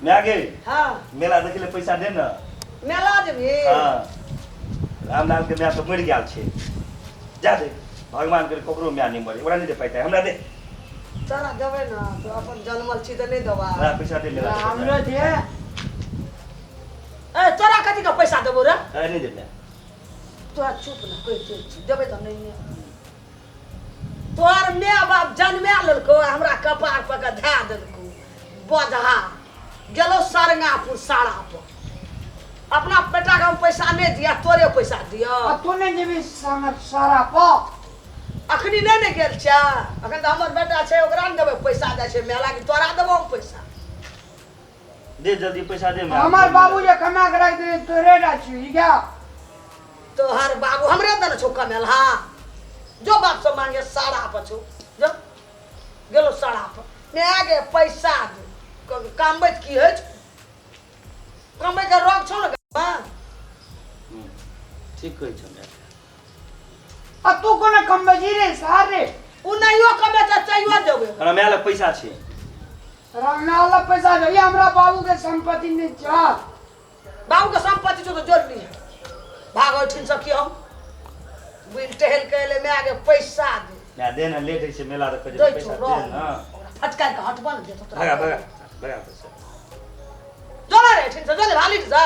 माय गे। हाँ। मेला देखे ले पैसा दे ना। मेला जेबही? हाँ, रामलाल के माय तो मरि गेल छै। जा दे, भगवान करे ककरो माय नहीं मरे। ओकरा नहीं दे पाइता, हमरा दे। तोरा देबै ना, तो अपन जनमल छी तऽ नहि देबा। हमरा पैसा दे मेला देखे। हमरो दे। ए, तोरा कथी के पैसा देबौ रे? ए, नहीं दे माय। तोरा चुप ना कहिते छी, देबै तऽ नहि। तोहर माय बाप जन्मा लेलकौ, हमरा कपार पर के धए देलकौ बजहा। गेलौ सरंगापुर सारा पर, अपना बेटा के हम पैसा नहि दिया, तोरे पैसा दिया। आ तू नहि जेबही संग सारा पर? अखनी नहि ने गेल छै, अखन तऽ हमर बेटा छै, ओकरा ने देबै पैसा। जाइ छै मेला कि तोरा देबौ हम पैसा? दे जल्दी पैसा दे माय। हमर बाबू जे कमा के राखि देने तोरे टा छियौ ई क्या? तोहर बाबू हमरे देने छौ कमेलहा। जो बाप से मांगे सारा पर छौ, जो गेलो सारा पर। मैं गे पैसा दे। कमबैत की होइ छौ? कमबै के रोग छौ ने गाममे? ठीक कहै छौ माय। आ तू कोना कमबै छी रे सार रे? ओ नहियो कमेतै तैयो देबै। हमरा माय लग पैसा छै। हमरा लग पैसा छै, ई हमरा बाबू के संपत्ति नहि छै। बाबू के संपत्ति छौ तऽ जोड़ लिहे। भाग ओहिठिन से। की हम बुलि टहल के एलै, माय गे पैसा दे। माय दे ना, लेट होइ छै मेला देखै दै जेबै। छौ पैसा रह दे ना। ओकरा फटकारि के हटबऽ ने देतौ तोरा। भगा भगा भगा पैसा। जो ने रे एहिठिन से, जो ने भाली से।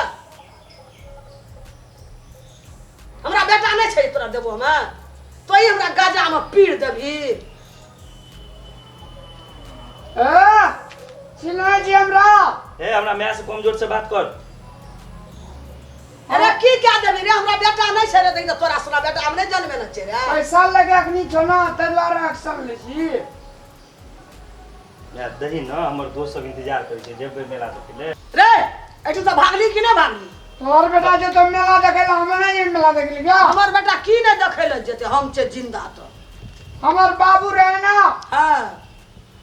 हमरा बेटा नहि छै तोरा देबो हमे? तोही हमरा गाजामे पीर देबही। ए चिन्है छी हमरा? हे, हमरा माय से कमजोर से बात कर। अरे की कए देबही रे? हमरा बेटा नहि छै रे। देखी तऽ तोरा सना बेटा हम नहि जनमेने छै रे। पैसा लगे अखनी छौ ना, ताहि दुआरे एक्शन लै छी। माय दही ना, हमर दोस्त सब इंतजार करै छै, जेबै मेला देखै ले। रे, एहिठाम तऽ भागली कि नहि भागली? तोहर बेटा जो तो मेला देखै ला, हम नहि जेबै मेला देखै ला क्या? हमर बेटा की नहि देखै लए जेतै, हम छै जिंदा तऽ। हमर बाबू रहे ना। हाँ,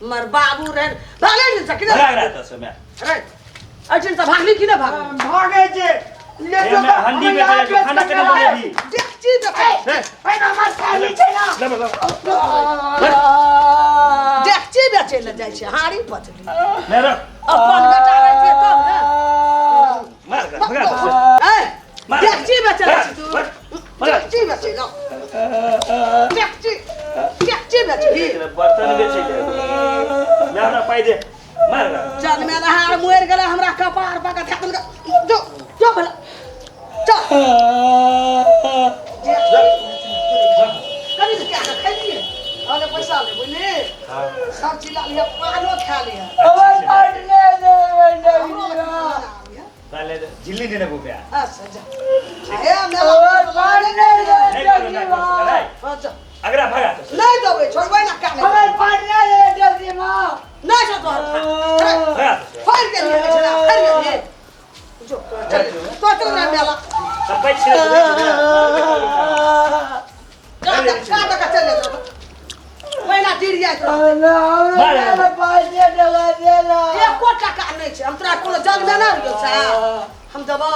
हमर बाबू रहे। भागले नहि छै कि भगा नहि? रहा तऽ से माय। रे, एहिठाम तऽ भागली कि नहि भागली? भागे छै ले। हे जो माय, हंडी हम बेचै यहाँ छै, खाना बेच केना के बनेबही? देखची देखै। हे, ए, हमर साली छै ना। ले, ले, ले। देखची बेचै लए जाइ छै हाड़ी पचली। माय रख। अपन बेटा रहितियै तब ने। मार कर, भगा तऽ से। ए, मार। देखची बेचै लए छी तू? मार, मार। देखची बेचै लए, देखची देखची बेचही? बर्तन बेचै ले। माय, हमरा पाइ दे। मार कर। जन्मे नहार मरि गेलै, हमरा कपार पर के धऽ देलकै। जो जो भला चल। कनी तऽ कए कऽ खैलियै, अरे पैसा लेबै ने। हाँ। सब चीज लए लिहऽ, पानो खा लिहऽ। हमर पाट ले देबै। हमरो लए किछु लए आबिहऽ। पहले झिल्ली देने को गया। अच्छा जा, हे मेला। हमर पाट ले नहीं करो ना देबै। करो नहीं। हाँ, जा। अगला भगा तो से। नहि देबै, छोड़बै ना काने। हमर पाट ले देबै जल्दी माँ। नहि छौ तोहर फाड़। भगा तो से। फाड़ि गेलियै, एहिठिना फाड़ि गेलियै। जो तोरा चल, तोरा चल ना मेला। सब पैक छिड़क दे छै। का का का चल जा, पहिला गिर जाइत रहतै। हमरा पास दे देगा दे ना। एको टका नहि छै। हम तोरा कोनो जग में नहि रहियौ छै, हम देबौ।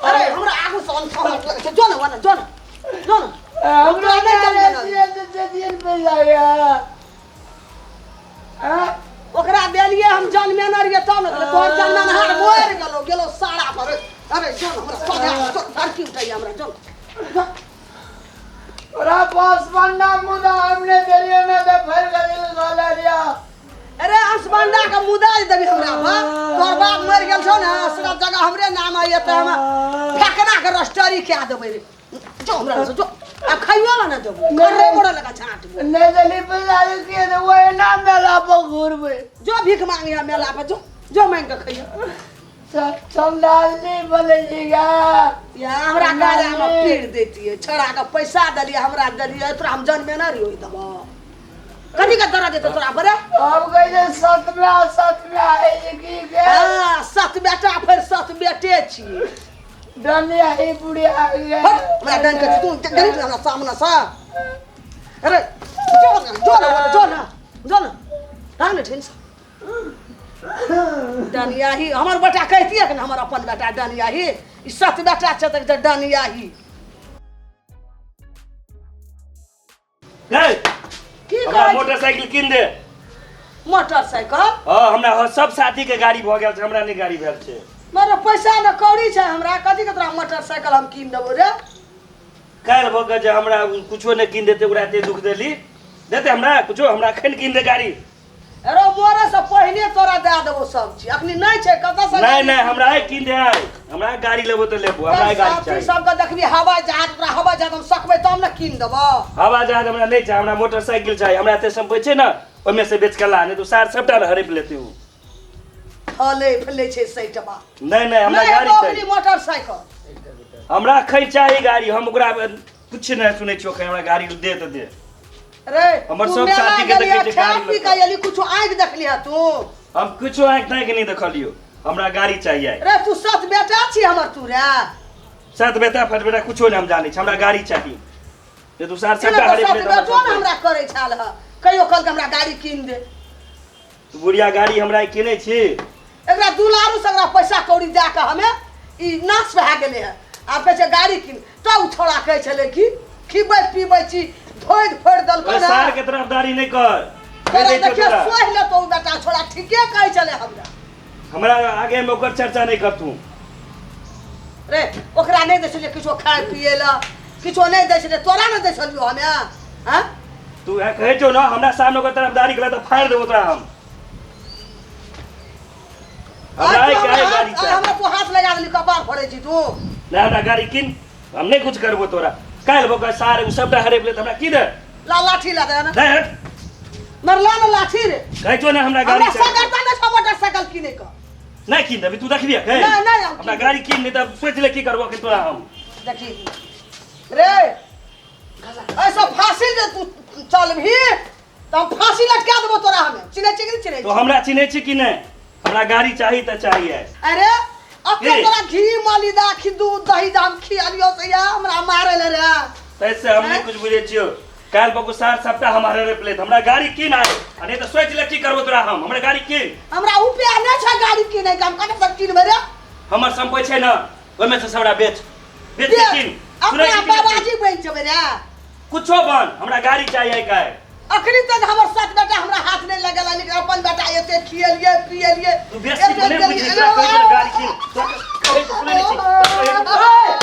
अरे, हमरा आगू से अनठा लगै छै। जो ने ओने, जो ने, जो ने। हमरा नहि जन्मे ना। पैसा या ओकरा देलियै हम, जनमे नहि रहियै तब ने देलियै। तोहर जनमे नहार मरि गेलौ, गेलौ सारा पर। अरे जो ने, हमरा सोझा धरकी उठैया हमरा। जो ने। तोरा पास बन्ना मुदा हमने देलियै ना तऽ फैल गेल गला लिया। अरे अंशबंडा के मुदा जे देबी हमरा पर, तोहर बाप मरि गेल छौ ने, सब जगह हमरे नाम आइए तऽ हम फेकना के रस्टरी कए देबै रे। जो हमरा से जो, आब खाइयो ला ने देबो, खर्रे गोड़े लगा छाँटबो। नहि देली पैसा के तऽ ओहिना मेला पर घुरबै। जो भीख मांगिया मेला पर, जो जो मांगि के खइयो। चंडाल नहीं बोले जी गा। या हमरा गाजा में पीर देतियै, छोड़ा के पैसा देलियै, हमरा देलियै। तोरा हम जनमे ना रहियो देबो, कथी के दर्द देतौ तोरा पर रे? हम कहै छै सतम्या सतम्या है जे की के। हाँ, सत बेटा फेर सत बेटे छियै। डलिया ही बुढ़िया आ गेल। हट, हमरा डन के तू गरीब हमरा सामने से। अरे जो ना, जो ना, जो ना, जो ना, राख ने ठिन से। डनियाही हमर बेटा कहितियै कि ने, हमर अपन बेटा डनियाही। ई सत बेटा छै तऽ डनियाही। नहीं की हमरा कहै छी? मोटरसाइकिल कीन दे। मोटरसाइकिल? हँ, हमरा सब साथी के गाड़ी भऽ गेल छै, हमरा नहि गाड़ी भेल छै। मरे पैसा न कौड़ी छै हमरा, कथी के तोरा मोटरसाइकिल हम कीन देबो रे? काल्हि भऽ गेल जे हमरा कुछो नहि कीन देतै, ओकरा एते दुख देली। देतै हमरा कुछो? हमरा एखन कीन दे गाड़ी। अरे मोरे से पहिने तोरा दए देबो सब चीज, अखनी नहि छै कतऽ से। नहीं नहीं, हमरा आइ कीन दे आइ। हमरा गाड़ी लेबो तऽ लेबो, हमरा आइ गाड़ी साथी चाही। सबके देखबी हवाई जहाज, तोरा हवाई जहाज हम सकबै तब ने कीन देबो। हवा जहाज हमरा नहि चाही, हमरा मोटरसाइकिल चाही। हमरा एते सम्पति छै ने, ओहिमे से बेच के ला, नहि तऽ सार सबटा ने हड़पि लेतै ओ। फले फले छै सैटबा। नहीं नहीं, हमरा नहि गाड़ी हेतौ चाही। अखनी मोटरसाइकिल। हमरा एखन चाही गाड़ी। हम ओकरा कुछ नहि सुनै छियो, एखन हमरा गाड़ी दे तऽ दे। रे हमर तू सब मेला साथी के गेलियै, देखै छै खा गाड़ी पी लऽ के कऽ। एली, कुछो आँखि देखलियै तू? हम कुछो आँखि ताँखि नहि देखलियो, हमरा गाड़ी चाहिए आइ। रे तू सत बेटा छी हमर तू रे? सात बेटा फट बेटा कुछो नहि हम जानै छी, हमरा गाड़ी चाही। जे तू सार एना सबटा तऽ हड़पि सत लेत हमर बेटो ने सब। हमरा करै छल ह, कहियो कहलकै हमरा गाड़ी कीन दे। तू बुढ़िया गाड़ी हमरा किनै छी? एकरा दुलारू से एकरा पैसा कौड़ी दए कऽ हमे ई नाश भए गेलै हँ। आब कहै छै गाड़ी कीन, तब ओ छौड़ा कहै छलै कि खिबै पीबै छी, धोइ फोड़ि देलकै ओए ने। सार के तरफदारी नहि कर। तोरा कहि दै छियौ देखियौ तोरा। सोहि लेतौ ओ बेटा, छोड़ा ठीके कहै छलै हमरा। हमरा आगे में ओकर चर्चा नहि कर तू। रे ओकरा नहि दै छलियै किछो खाय पियै लए, किछो नहि दै छलियै, तोरा नहि दै छलियौ हमे? हँ तू इएह कहै छौ ने, हमरा सामने ओकर तरफदारी केला तऽ फाड़ि देबो तोरा हम। हमरा आइ आइ तू के आइ हमरा गाड़ी हाथ- आइ चाही। हमरा तू हाथ लगा देली, कपार फोड़ै छी तू। नहि, हमरा गाड़ी कीन, हम नहि कुछ करबो तोरा। काल्हि भऽ कऽ सार ओ सबटा हड़पि लेत, हमरा की दे? ला लाठी ला दे ने। नहि हट। मरला ने लाठी रे। कहै छौ ने हमरा गाड़ी हमरा चाही। सगरता नहि छौ मोटरसाइकिल किनै के। नहि कीन देबी तू, देखबी अखन। नहि, नहि, हम हमरा कीन गाड़ी कीन, नहि तऽ सोचि ले की करबो अखन तोरा हम। देखी रे, ऐसा फांसी जे तू चलबही तऽ हम फांसी लटका देबो तोरा। हमे चिन्है छी कि नहि चिन्है तो हमरा चिन्है छी कि नहि? हमरा गाड़ी चाही तऽ चाही आइ। अरे अखन की? तोरा घी मलिदा खी दूध दही दाम खियालियो से या हमरा मारे ले रे। तैसे हम नहि कुछ बुझै छियौ। काल्हि बकु सार सबटा हमारे रेप लेत। हमरा गाड़ी कीन आइ, आ नहि तऽ सोचि ले की करबो तोरा हम। हमरा गाड़ी कीन। हमरा रुपया नहि छै गाड़ी किनै के, हम कतऽ से किनबै रे? हमर सम्पति छै ने, ओहिमे से सबटा बेच बेच के कीन। सुनै अपना छी कि नहि? बाबाजी बनि जेबै रे? कुछो बन, हमरा गाड़ी चाहिए आइ काल्हि। अखनी तक हमर सत बेटा हमरा हाथ नहि लगल, लेकिन अपन बेटा एते खिएलिए पिएलिए। तू बेसी नहि बुझै तोरा कहै छियौ गाड़ी कीन। तोरा कहै छियौ, सुनै नहि छी? तोरा कहै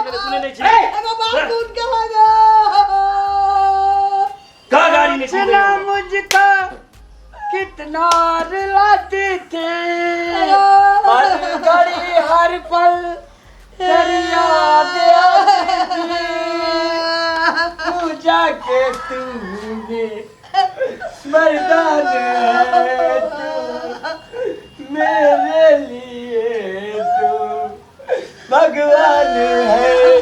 छियौ, सुनै नहि छी? एगो बाप टूट के लगा का गाड़ी नहीं इतना सुन? मुझको कितना रुलाती थी, हर घड़ी हर पल तेरी याद आती थी। पूजा के तूने मर्दान है तू मेरे लिए, तू भगवान है,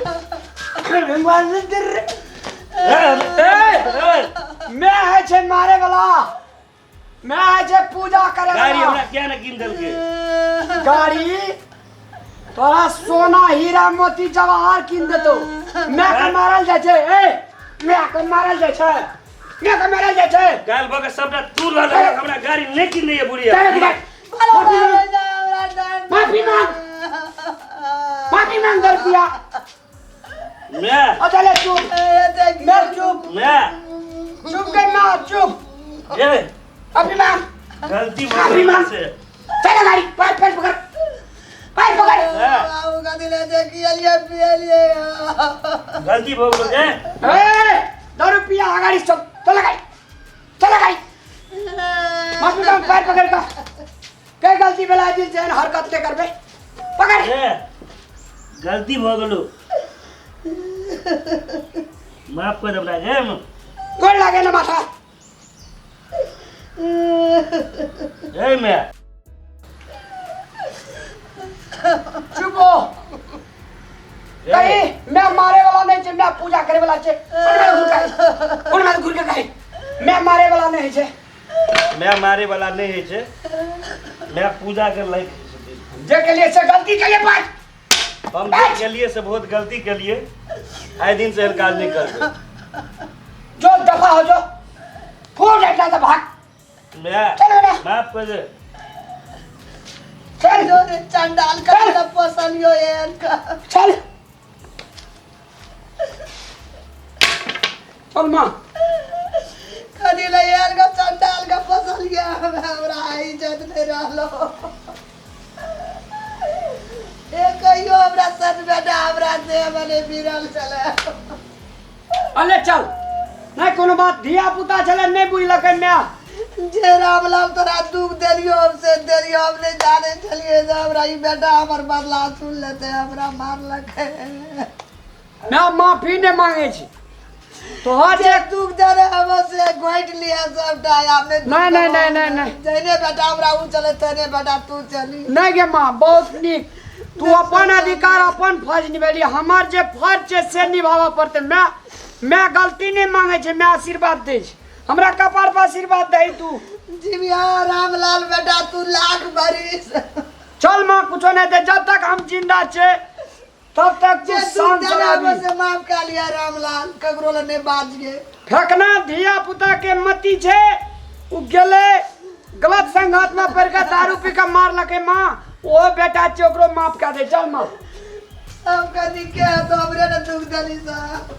भगवान। मैं है छे मारे वाला, मैं है छे पूजा करे गाड़ी वाला। हमरा किया ने कीन देलकै? गाड़ी तोरा सोना हीरा मोती जवाहर कीन देतो। मैं के मारल जाइ छै, ए मैं के मारल जाइ छै, मैं के मारल जाइ छै। काल्हि भऽ के सबटा तू लऽ लेलक, हमरा गाड़ी नहि कीन दैये बुढ़िया। चल भाई, माफी मांग, माफी मांग, दे रुपया। मैं अचले चुप, मैं चुप। मैं चुप कर ना, चुप। ए माफी मांग। गलती भऽ माफी गेल मांग। से। चल गाड़ी, पैर पैर पकड़, पैर पकड़। हैं? बाबू का दिले देखिए पियलिए। गलती भऽ गेल ए। ए 2 रुपया अगाडि चल, चल गाड़ी, चल गाड़ी। माफी मांग, पैर पकड़ का के गलती बेला दिल से हरकत के करबे, पकड़। ए गलती भऽ गेलो, माफ कर हमरा गे। गोड़ लागे ना माथा। ए मैं चुप हो। कहीं मैं मारे वाला नहीं छे, मैं पूजा करे वाला छे। उन में घुर के कहीं मैं मारे वाला नहीं छे। मैं मारे वाला नहीं है छे, मैं पूजा कर लायक जे के लिए से गलती के लिए बात हम जे केलिए से बहुत गलती केलिए, आइ दिन से एहन काज नहीं करबै। जो दफा हो जो, फूल रखना तो भाग। मैं चल बेटा। माफ कर दे। चल। जो रे चंडाल का पोसलियो एहन का। चल चल माँ। कथी ले आयल ग चंडाल ग फसलिया हमरा इज्जत नहीं रहलो। ए कहियो हमरा सच बेटा हमरा से मने बिरल चले। अले चल नहीं कोनो बात, धिया पुता छले नहीं बुझलकै my. जे रामलाल तोरा दुख देलियो हम से देलियो, हम नहीं जाने छलिए जे हमरा ई बेटा हमर बदला सुन लेते हमरा मारलकै। My माफी नहीं मांगे छी तोहर जे जे दुख दे हम से गोइट लिया सबटा आपने। नहीं, नहीं, नहीं, नहीं, नहीं। जहने बेटा हमरा ऊ चले तहने बेटा तू चली। नहीं गे माँ, बहुत नीक, तू अपन अधिकार अपन फर्ज निभेली, हमर जे फर्ज छै से निभाबऽ पड़तै। मैं गलती नहीं मांगे छी, मैं आशीर्वाद दै छी, हमरा कपार पर आशीर्वाद दही तू। जीविया रामलाल बेटा तू लाख बरिस। चल माँ, कुछो नहीं दे, जब तक हम जिंदा छे तब तक तू जे दुख शांत देने रहबी। से माफ कर लिया रामलाल, ककरो ले नहीं बाजिए। फेकना धिया पुता के मती छे, उ गेलै गलत संगत में पड़ के दारू पी के मारलकै माँ, ओ बेटा छै ओकरो माफ कर दे। चल माँ। हम कथी के तो हमरे ने दुख देली साहब।